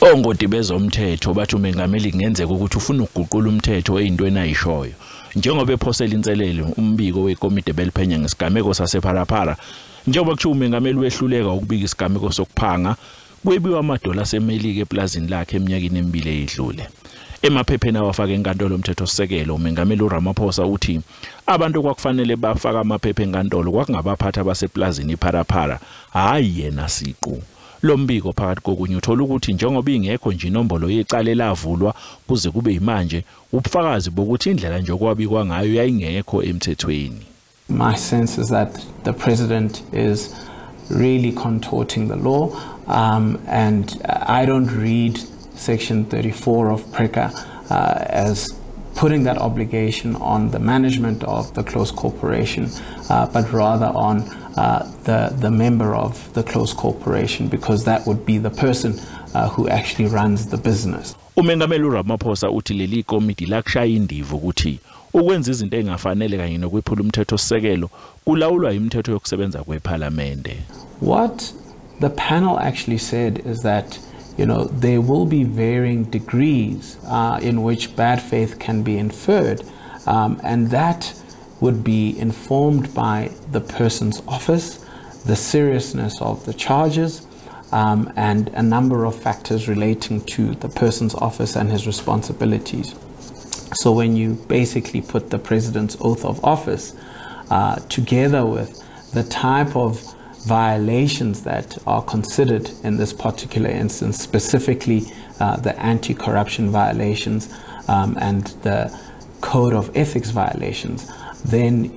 Ongoti bezomthetho bathi umengameli kungenzeka ukuthi ufuna ukuguqula umthetho eyintweni ayishoyo. Njengoba ephosela inselelo umbiko wekomiti beliphenya ngesigameko sasePhalaphala, njengoba kuthiwa umengameli wehluleka ukubika isigameko sokuphanga kwebiwa amadola aseMelika eplazini lakhe eminyakeni emibili eyedlule. Emaphepheni awafaka enkantolo yomthethosisekelo, umengameli uRamaphosa uthi abantu kwakufanele bafake amaphepha enkantolo kwakungabaphathi abaseplazini iPhalaphala, hhayi yena siqu. Lo mbiko phakathi kokunye uthola ukuthi njengoba ingekho nje inombolo yecala elavulwa kuze kube yimanje, ubufakazi bokuthi indlela nje okwabikwa ngayo yayingekho emthethweni. My sense is that the president is really contorting the law, and I don't read Section 34 of PRECA as putting that obligation on the management of the close corporation, but rather on the member of the close corporation, because that would be the person who actually runs the business. Umengameli uRamaphosa uthi leli komiti lakushaya indiva ukuthi ukwenza izinto engafanele kanye nokwephula umthethosisekelo kulawulwa imithetho yokusebenza kwephalamende. What the panel actually said is that there will be varying degrees in which bad faith can be inferred, and that would be informed by the person's office, the seriousness of the charges, and a number of factors relating to the person's office and his responsibilities. So when you basically put the president's oath of office together with the type of violations that are considered in this particular instance, specifically the anti-corruption violations and the code of ethics violations, then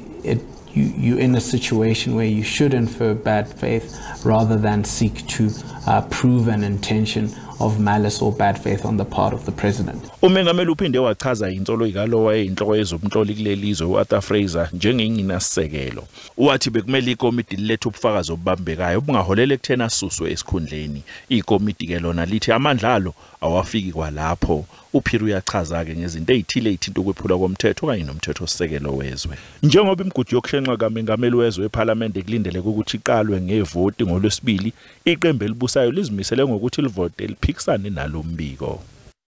you're in a situation where you should infer bad faith rather than seek to prove an intention of malice or bad faith on the part of the president. Umengameli uphinde wachaza insolo ikalo wayeyinhloko yezobunhloli kuleli zwe uArthur Fraser njengenginasisekelo. Wathi bekumele ikomiti lilethe ubufakazi obubambekayo obungaholela ekutheni asuswe esikhundleni. Ikomiti ke lona lithi amandla alo awafiki kwalapho. uPhiri uyachaza ke ngezinto ezithile ezithinta ukwephulwa komthetho kanye nomthethosisekelo wezwe. Njengoba imigudu yokushenxa kamengameli wezwe ePhalamende kulindeleke ukuthi iqalwe ngevoti ngoLwesibili, iqembu elibusayo lizimisele ngokuthi livote liphikisane nalombiko.